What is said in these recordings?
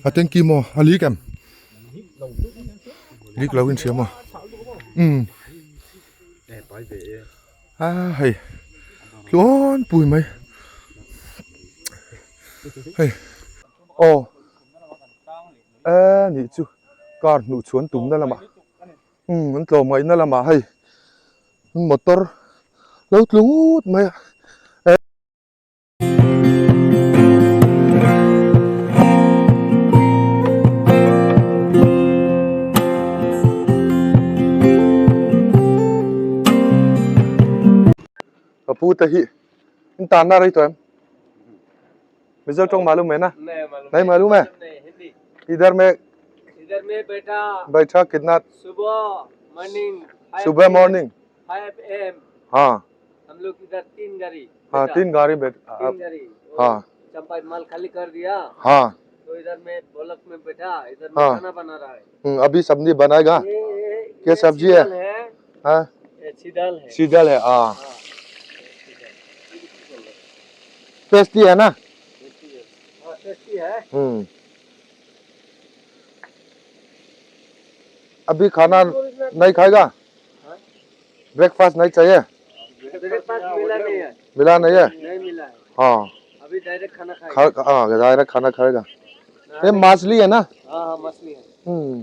A tanky maw a leak em? Leak lo in hria maw? Umm a hei tluan pui mai hei aw e nih chu car hnuh chhuan tumna lamah umm an tlawm ngaihna lamah hei motor lo tlu ngut mai a. Ka pu te hi in tan na rei tawh em Mizo tawng malum mai na nai malum e idhar me idhar me baitha baitha kitna subah morning subah morning 5 am ha हम लोग इधर तीन गाड़ी हाँ तीन गाड़ी बैठ तीन गाड़ी हाँ चंपाई माल खाली कर दिया हाँ तो इधर में बोलक में बैठा इधर में हाँ। खाना बना रहा है अभी सब्जी बनाएगा ये, क्या सब्जी है? है हाँ ये सीडल है सीजल है हाँ हाँ, टेस्टी है ना हाँ टेस्टी है हम्म अभी खाना नहीं खाएगा ब्रेकफास्ट नहीं चाहिए ब्रेकफास्ट मिला नहीं है मिला नहीं है नहीं मिला है हाँ अभी डायरेक्ट खाना खाएगा खा हाँ डायरेक्ट खाना खाएगा ये मछली है ना हाँ हाँ मछली है हम्म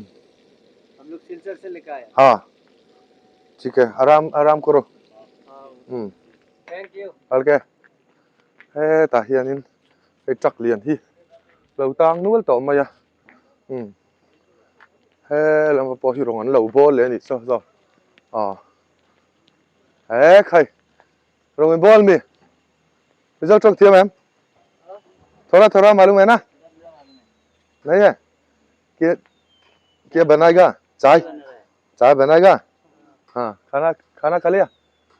हम लोग सिलचर से लेकर आए हाँ ठीक है आराम आराम करो हाँ हम्म thank you ok hetah hianin hei truck lian hi lo tang nual tawh mai a umm he lamah pawh hi rawng an lo bawl leh a nih saw saw aw he khai rawng in bawl mi mizo tawng thiam em thora thora malum em na nei e kia kia banaiga chai chai banaiga ha khana khana kha liya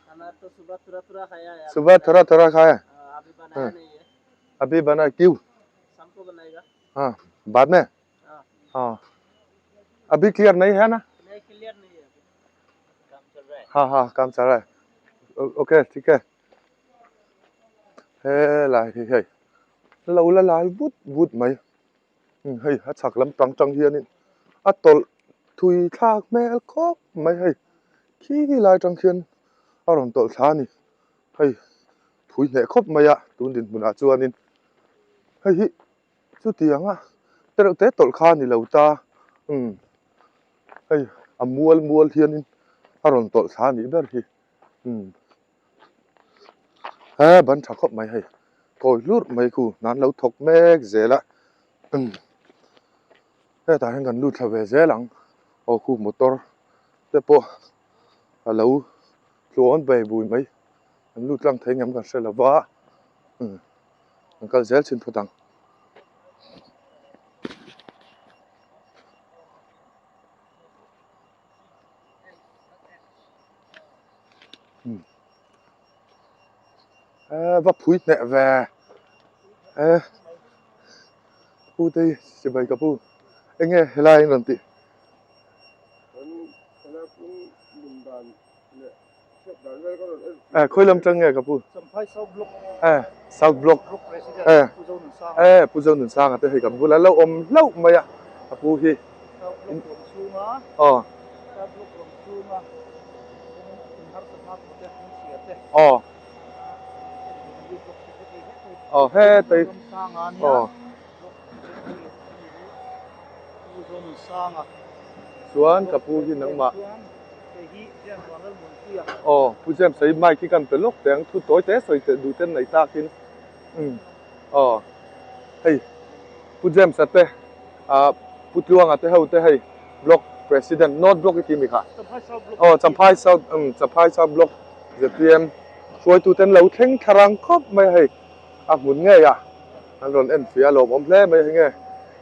खाना तो सुबह थोड़ा थोड़ा खाया है सुबह थोड़ा थोड़ा खाया हाँ, अभी बनाया नहीं है अभी बना क्यों शाम को बनाएगा हाँ बाद में हाँ हाँ अभी क्लियर नहीं है ना नहीं क्लियर नहीं है अभी काम चल रहा है हाँ हाँ काम चल रहा है ओके ठीक है he lai hi hei lo la lai vut vut mai hei a chhak lam tang tang hianin a tawlh thui thlak hmel khawp mai hei khi lai tang khian a rawn tawlh thla a ni hei phui hneh khawp mai a tun dinhmunah chuanin hei hi chutiang a tereuh te tawlh kha a ni lo ta umm hei a mual mual hianin a rawn tawlh thla a nih ber hi umm he ban tha khawp mai hei kawi hlurh mai khu nan lo thawk mek zel a umm hetah hian kan lut thla ve zel ang aw khu motor te pawh a lo tluan ve bui mai an lut tlang thei ngam kan hre lo va umm an kal zel chin phawt ang. Va phui hneh ve e pu te hi chibai ka pu enge helai an rawn tih. Eh khawi lam tang nge ka pu eh south block eh eh pu zo nun sanga te hei kan bula lo awm hlauh mai a a pu hi aw aw aw hetei aw chuan ka pu hi nangmah Aw Pu James hei mic hi kan pe lawk teh ang thu tawi te sawi teh duh ten nei takin umm aw hei Pu James a te ah Pu Tluanga te ho te hei block president north block i ti mi kha aw Champhai south umm Champhai south block zpm hruaitu ten lo thleng thla rang khawp mai a hei a hmun ngei a an rawn en fia a lawmawm hle mai a hei nge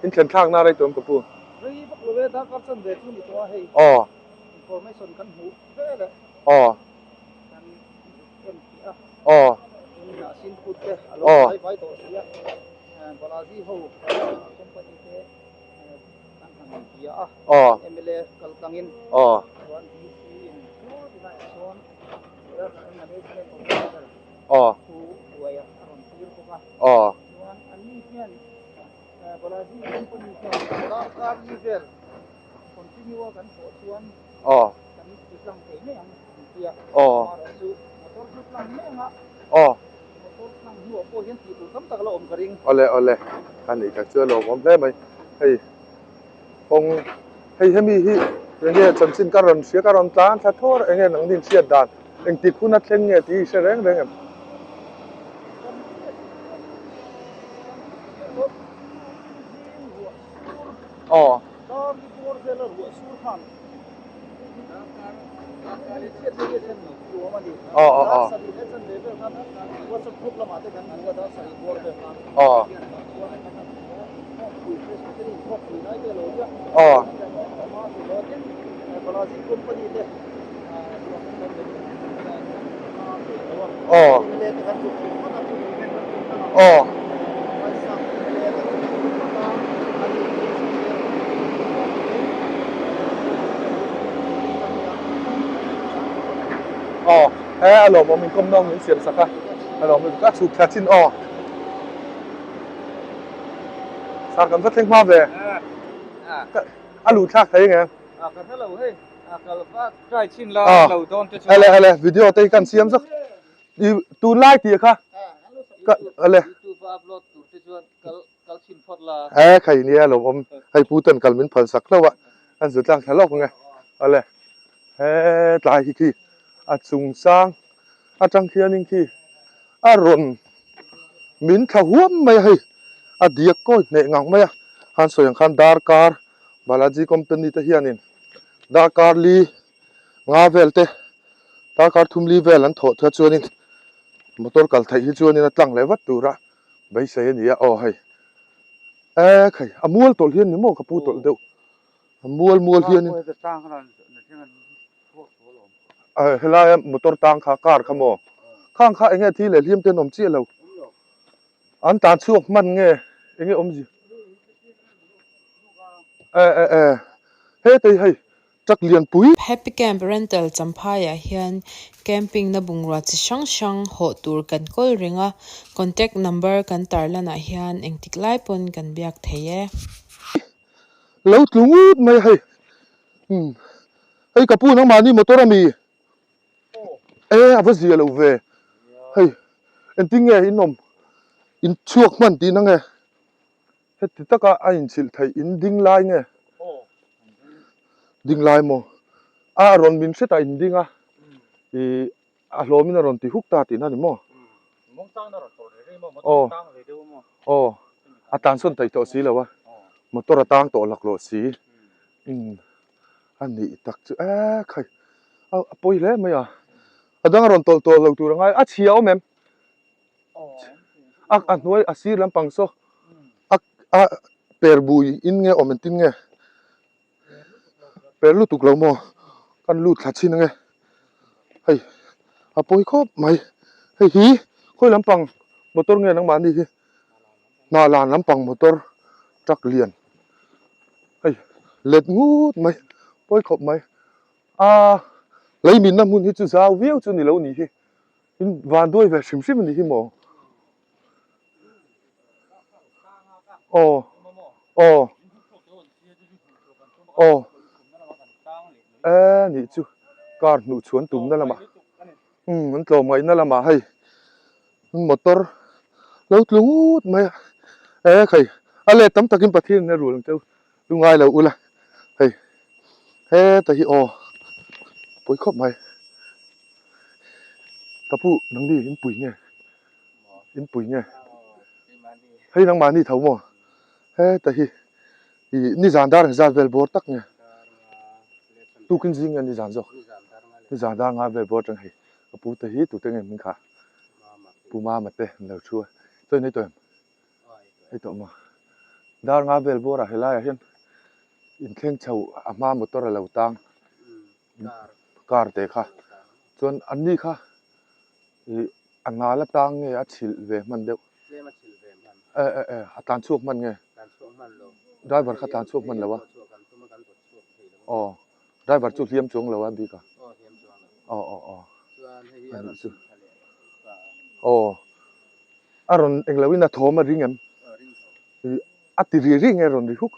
in thlen thlak na rei tawh em ka pu. Rei vak lo e darkar chan ve chu ni tawh a hei. Aw. Information kan hmuh vel e. Aw. Kan en tih a. Aw. Hnah sin phut te a lo vai vai tawh si a. Balaji ho company te kan han bia a. Aw. MLA kal tlangin. Aw. Chuan DC in tilai ah sawn management officer Aw. thu buai a rawn tir bawk a. Aw. Chuan anni hian. Balaji company kha darkar li vel continue a kan thawh chuan kan ti tlang thei mai ang an ti a. Amaherawhchu motor chu tlang mai ang a, motor tlang hnuah pawh hian tih tur tam tak la awm ka ring. Awle awle, a nih tak chu a lawmawm hle mai. Hei kawng hei hemi hi enge chanchin ka rawn hria ka rawn tlan thla thawr enge nangni hriat dan engtik hun a thleng nge tih hi hre reng reng em? Aw. Aw aw aw. Aw. Aw. Aw. Aw. Aw. He a lawmawm in kawm nawm min siam sak a. A lawmawm ka chhuk thla chin aw. Sar kan va thleng hma ve. A luh thlak thei nge. A ka hre lo hei. A kal va try chin la lo dawn te chuan. Ele ele video te hi kan siam zawk. I tunlai tih kha ka ele. YouTube a upload tur te chuan kal kal chhin phawt la. E khai nia lo awm hei pu ten kal min phal sak hlauh a an zu tlang thla lawk ange. Ele he tlai hi khi a chung sang atang khianin khi a rawn min thla huam mai a hei a diak kawi hneh ngang mai a han sawi ang khan darkar Balaji company te hianin darkar li nga vel te darkar thum li vel an thawh thua chuanin motor kal theih hi chuanin a tlang leh vat tura beisei a ni a aw hei e khai a mual tawlh hian ni maw ka pu tawlh deuh a mual mual hianin helaia motor tang kha car kha maw khang kha enge thi leh hliam te an awm chiah lo an tan chhuak hman nge enge awmzia e e e hetei hei truck lian pui. Happy Camp Rental Champhaiah hian camping na bungrua chi hrang hrang hawh tur kan kawl reng a, contact number kan tarlanah hian engtik lai pawn kan biak thei e. Lo tlu ngut mai hei umm hei ka pu nangmahni motor ami e a va zia lo ve hei engtin nge in awm in chhuak hman tih na nge heti taka a inchhilh theih in ding lai nge ding lai maw a rawn min hretah in ding a ih a hlawmin a rawn ti huk ta tihna ni maw aw aw a tan sawn theih tawh si lo a motor a tang tawh laklawh si umm a nih tak chu e khai a pawi hle mai a a dang a rawn tawlh tawh lo tur a ngai a chhia awm em a a hnuai a sir lampang saw a a per bui in nge awm engtin nge Per lutuk lo maw kan lut thla chhin ange hei a pawi khawp mai hei hi khawi lampang motor nge nangmahni hi hnah lan lampang motor truck lian hei let ngut mai pawi khawp mai a lei minna hmun hi chu zau viau chu ni lo ni hi in van duai ve hrim hrim a ni hi maw aw aw aw e nih chu car hnuh chhuan tumna lamah umm an tlawm ngaihna lamah hei motor lo tlu ngut mai a e khai a let tam takin Pathian in a rul ang cheu lu ngai lo ula hei heta hi aw pawi khawp mai ka pu nangni in pui nge in pui nge hei nangmahni tho maw heta hi ih nizan dar engzat vel bawr tak nge tukin zing nge nizan zawk nizan dar nga vel bawr atang hei ka pu te hi tute nge hming kha pu mama te an lo thu a chaw in ei tawh em ei tawh maw dar nga vel bawrah helaiah hian inthleng chho a hma motor a lo tang car te kha chuan anni kha ih a ngal atang nge a chhilh ve hman deuh e e e a tlan chhuak hman nge driver kha tlan chhuak hman lo a aw driver chu hliam chuang lo a bik a aw aw aw anih chu aw a rawn englo in a thawm a ring em ih. A ti ri ri nge rawn ri huk?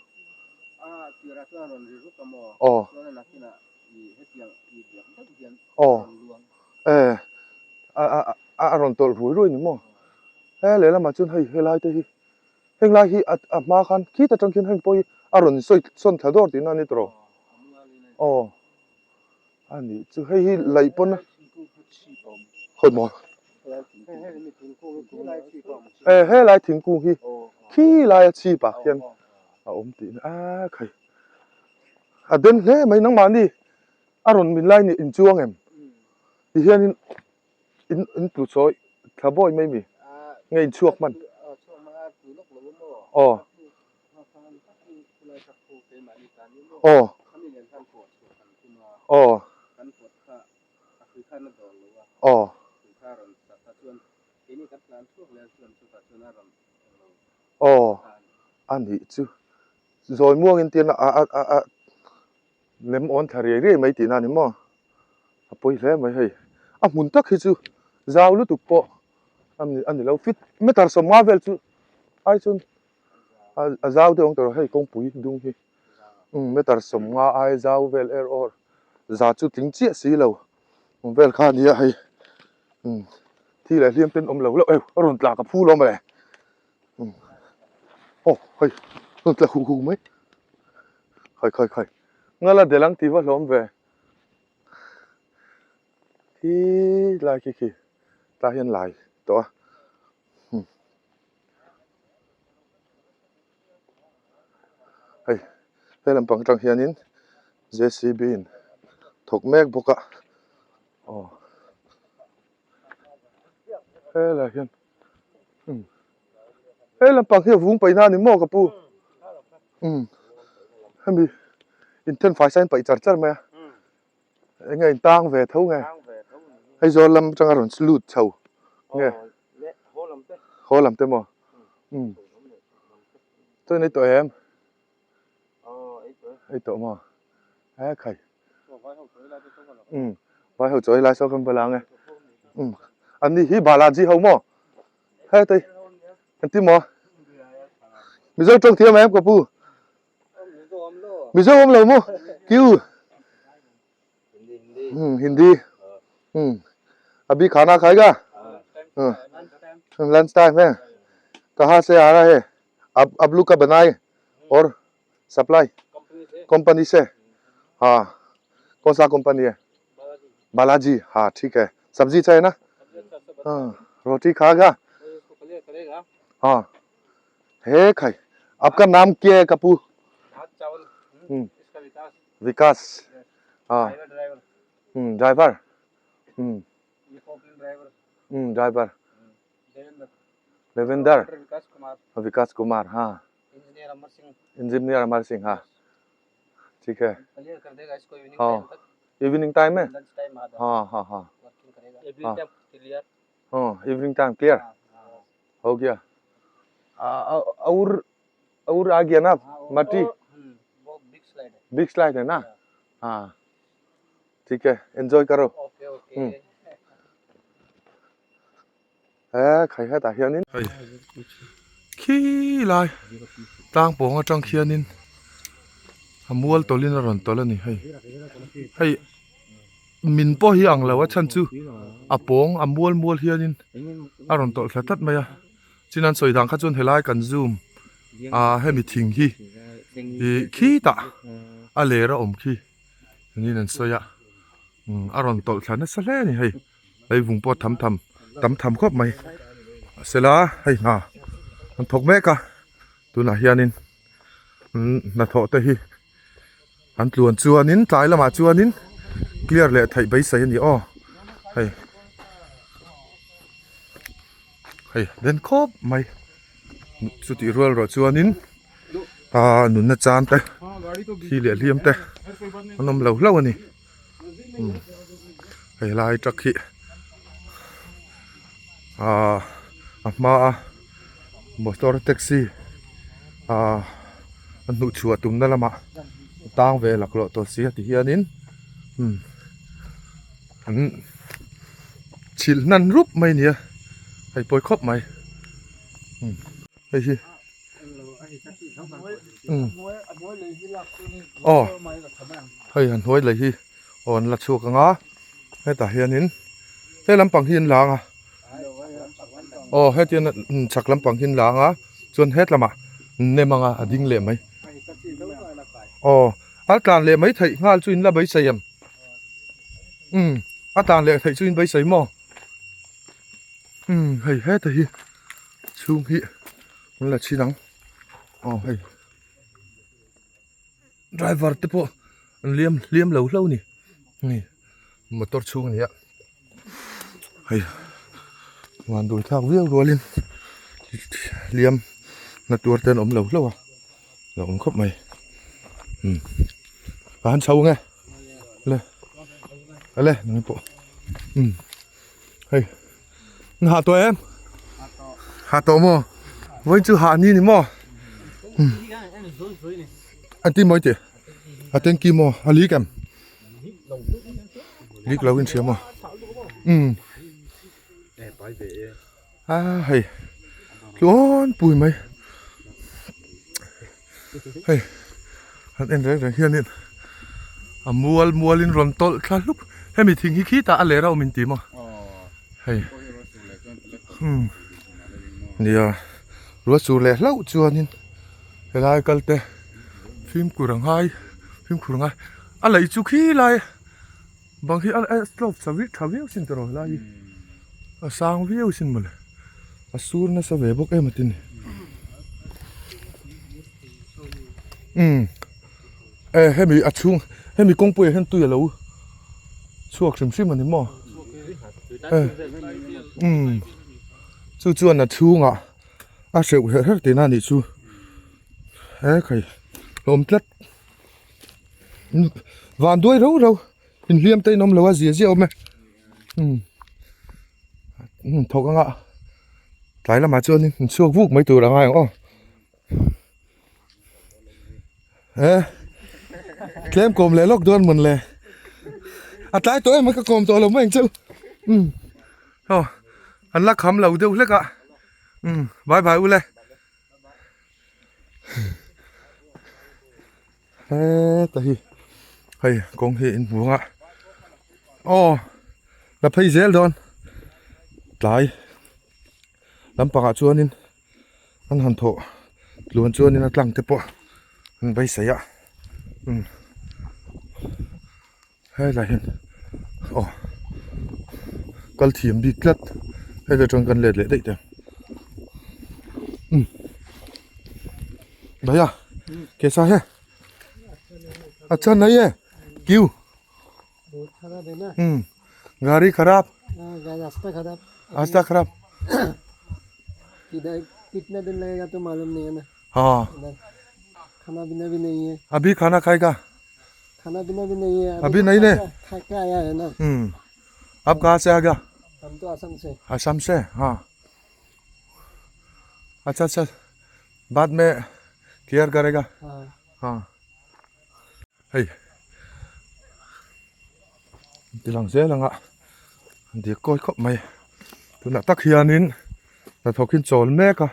Aw. Aw. E a a a rawn tawlh rui rui ni maw? He lehlamah chuan hei helai te hi heng lai hi a a hma khan khit atang khian heng pawh hi a rawn sawi sawn thla dawr tihna a ni tawh. Aw. A nih chu hei hi laih pawn a khawi maw e helai thingkung hi khi laia chhip ah khian a awm tih na a khai a den hle mai nangmahni a rawn min lai nih inchuang em ti hianin in in tlu chawi thla bawi mai mi nge inchhuak hman aw. Aw. Aw. Aw. Aw. A nih chu. Zawi muangin tirna a a a a nem awn thla riai riai mai tihna a ni maw? A pawi hle mai hei. A hmun tak hi chu zau lutuk pawh a ni lo. Fit meter 50 vel chu ai chuan a zau deuh ang tawh hei kawngpui dung hi umm meter 50 ai zau vel er awr za chu tling chiah si lo awm vel kha a nia hei umm thi leh hliam ten awm lo hlauh eu a rawn tla ka phu lo mawle umm aw hei rawn tla huh huh mai khai khai khai ngala del ang tih va hlawm ve khi lai khi khi tah hian lai tawh a umm. Hei he lampang atang hianin J C B in thawk mek bawk a aw helaiah hian umm he lampang hi a vung paihna a ni maw ka pu umm hemi inthen fai sain paih char char mai a eng nge in tang ve tho nge Aizawl lam atanga rawn lut chho nge. Haw lam te maw? Umm. Chuan ei tawh em? Ei tawh maw? E khai. Umm. Vai ho chawi lai saw kan va lang e. Umm. An ni hi Balaji ho maw? He tei. An ti maw? Mizo tawng thiam em ka pu? Mizo awm lo maw? Kiu. Hindi अभी खाना खाएगा lunch time है कहाँ से आ रहा है अब अब लोग का बनाए और सप्लाई कंपनी से हाँ कौन सा कंपनी है बालाजी हाँ ठीक है सब्जी चाहिए ना हाँ रोटी खाएगा हाँ है खाई आपका नाम क्या है कपूर विकास हाँ driver driver Devendra Vikas Kumar हाँ इंजीनियर अमर सिंह हाँ ठीक है हाँ इवनिंग टाइम है हाँ हाँ हाँ हाँ हाँ evening time clear हो गया और और आ गया ना मट्टी बिग स्लाइड है ना हाँ ठीक है एंजॉय करो okay okay e khai hetah hianin hei khi lai tlang pawng atang khianin a mual tawlhin a rawn tawlh a ni hei hei min pawh hi ang lo a chhan chu a pawng a mual mual hianin a rawn tawlh thla tlat mai a. Chin an sawi dan kha chuan helai kan zoom a hemi thing hi ih khitah a ler a awm khi niin an sawi a umm a rawn tawlh thla nasa hle a ni hei lei vung pawh tham tham tam tham khawp mai mahsela hei hna an thawk mek a tunah hianin umm hnathawh te hi an tluan chuanin tlai lamah chuanin clear leh theih beisei a ni aw hei. Hei den khawp mai chutih rual rawh chuanin aa nunna chan te thi leh hliam te an awm lo hlauh a ni umm hei lai truck hi aa a hma a motor taxi aa a hnuh chhuah tumna lamah a tang ve laklawh tawh si a ti hianin umm. An chhilh hnan rup mai a nia hei pawi khawp mai hei hi. Umm aw hei a hnuai lei hi aw an la chhuak ang a hetah hianin he lampang hi an la ang a aw hetiang chhak lampang hi an la ang a chuan het lamah nem anga a ding leh mai aw a tlan leh mai theih nghal chu in la beisei em umm a tlan leh theih chu in beisei maw umm hei heta hi chhung hi an la chhin ang aw hei driver te pawh an liam hliam lo hlo ni hei motor chhung a ni a hei van dul thlak viau rualin hliam na tuar te an awm lo hlo a lo awm khawp mai umm ka han chho ang e le le nang pawh umm hei na hah tawh em hah tawh maw vawiin chu hah ni ni maw a ti mawi tih a tanki maw a leak em leak lo in hria maw umm a hei tluan pui mai hei an en reng reng hianin a mual mualin rawn tawlh thla hlup hemi thing hi khitah a ler a awm inti maw hei umm nia ruah sur leh hlauh chuanin helai kal te fimkhur a ngai fimkhur a ngai a laih chu khilai bang hi a slope tha viau sin tawh helai hi a sang viau sin mawle a sur nasa ve bawk em a tin umm e hemi a chhung hemi kawngpui ah hian tui alo chhuak hrim hrim a ni maw e umm chu chuan a chhungah a hreuh herh herh tihna a nih chu he khai hlawm tlat. Van duai rau rau inhliam te in awm lo a zia zia awm e umm umm thawk anga tlai lamah chuanin in chhuak vuk mai tur a ngai ang aw eh tlem kawm leh lawk dawn mawn le a tlai tawh em a ka kawm tawh lo mai ang cheu umm aw an la kham lo deuh hlek a umm bye bye ule. Heta hi hei kawng hi in hmu ang a aw la phei zel dawn tlai lampangah chuanin an han thawh tluan chuanin a tlang te pawh an beisei a umm helaiah hian aw kal thiam bik tlat helai atang kan let leh daih teh umm bhaiya kaisa hai acha nahi hai kyu umm gari kharab rasta kharab kitna din lagega to malum nahi hai na haan khana pina bhi nahi hai abhi khana khayega खाना पीना भी नहीं है अभी नहीं ने खा के आया है ना हम्म आप कहाँ से आ गया हम तो असम से असम से हाँ अच्छा अच्छा बाद में क्लियर करेगा हाँ हाँ hei tilang zel anga dik kawi khawp mai tunah tak hianin hnathawk in chawl mek a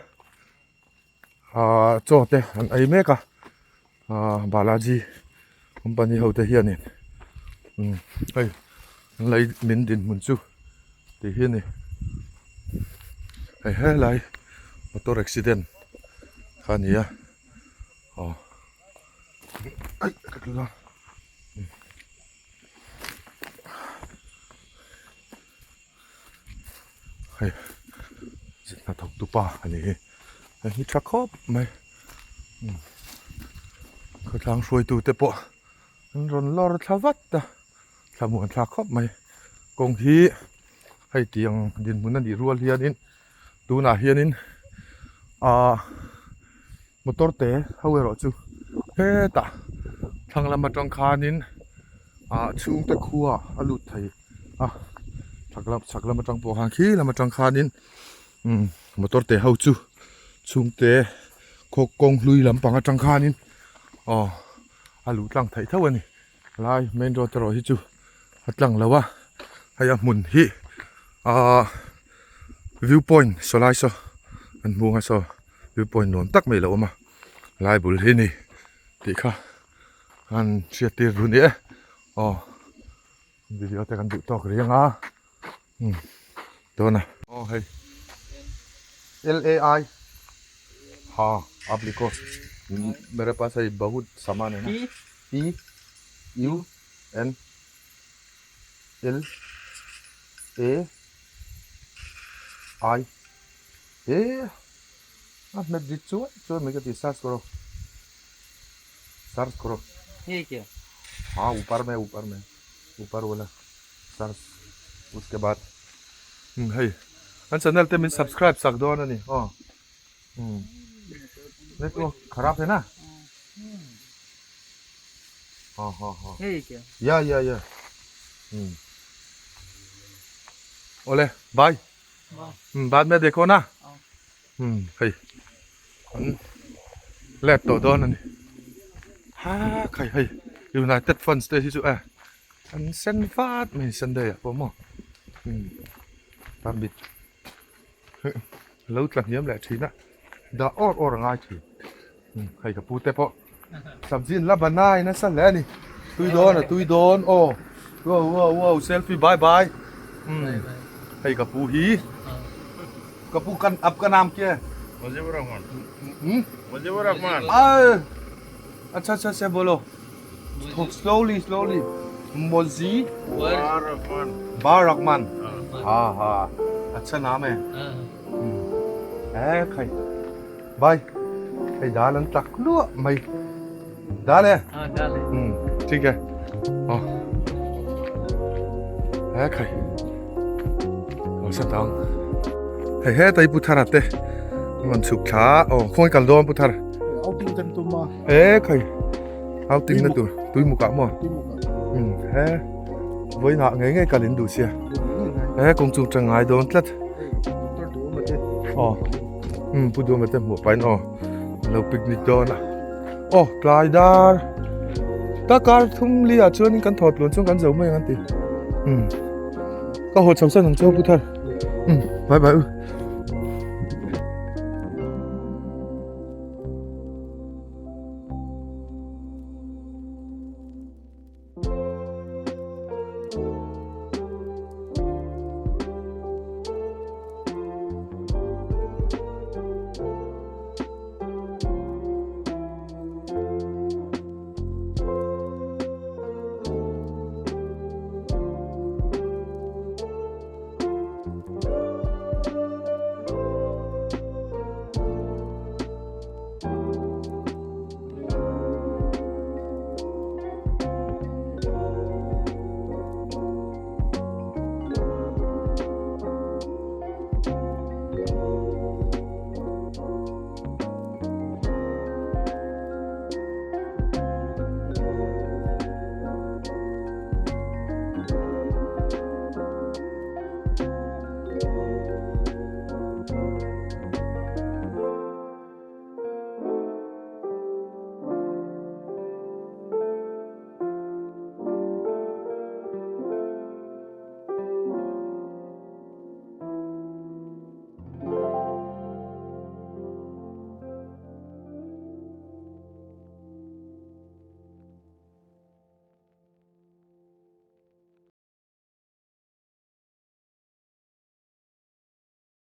Ahh chaw te an ei mek a ahh Balaji company ho te hianin umm hei an lei min dinhmun chu tih hi a ni hei helai motor accident kha a ni a aw aih ka tlu dawn. Hei hnathawk tu pa a ni hi hei hi tha khawp mai khawtlang hruaitu te pawh an rawn lawr thla vat a thlamuan thlak khawp mai kawng hi hei tiang dinhmun a nih rual hianin tunah hianin ahh motor te ho erawh chu hetah thlang lam atang khanin ah chhungte khua a lut thei a chhak lam chhak lam atang pawh khan khi lam atang khanin umm motor te ho chu chhungte khaw kawng hlui lampang atang khanin aw a luh tlang theih tho a ni lai main road erawh hi chu a tlang lo a hei a hmun hi ahh view point saw lai saw an hmung a saw view point nuam tak mai a lo awm a. Lai bul hi ni tih kha an hriat tir duh ni e aw video te kan duh tawk riang a umm dawn a. Aw hei L A I ha aap likho mere paas hai bahut saman hai na P U N L A I E A hmet rit chuai chuai mai ka ti search karo search karo ये क्या हाँ ऊपर में ऊपर में ऊपर वाला search उसके बाद hei an channel te min subscribe sak dawn a ni aw network kharap hai na ha ha ha ये क्या ya ya ya ole bye बाद में देखो ना hei an let tawh dawn a ni ha khai hei United fans te hi chu e an sen vat mai Sunday ah pawh maw tarmit lo tla hniam leh thin a dah awr awr a ngai thin hei ka pu te pawh sabzi an la banai nasa hle a ni tui dawn a tui dawn aw wow wow wow selfie bye bye hei ka pu hi ka pu kan apka naam kya hai Mujibur Rahman hmm Mujibur Rahman acha acha acha bolo slowly slowly Mozi Bar Rahman Bar Rahman ha ha acha naam hai e khai Bye. Hei dal an tlak luah mai. Dal e? Ah, dal e. Hmm, thik e. Aw. He khai. Aw sa tang. Hei he tai Puthara te. An chhuk thla. Aw, khawnge kal dawn Puthar? Outing kan tum a. E khai. Outing na tur. Tui mukah maw? Tui mukah. Hmm, he. Vawiinah ngei ngei kal in duh sia. He kawng chung tang ngai dawn tlat. Doctor Duhawma te. Aw. Umm Pu Duhawma te hmuh pahin aw lo picnic dawn a. Aw tlai dar takar thum li ah chuanin kan thawh tluan chuan kan zo mai ang an ti. Umm ka haw chho san ang chu Pu Thar. Umm bye bye u.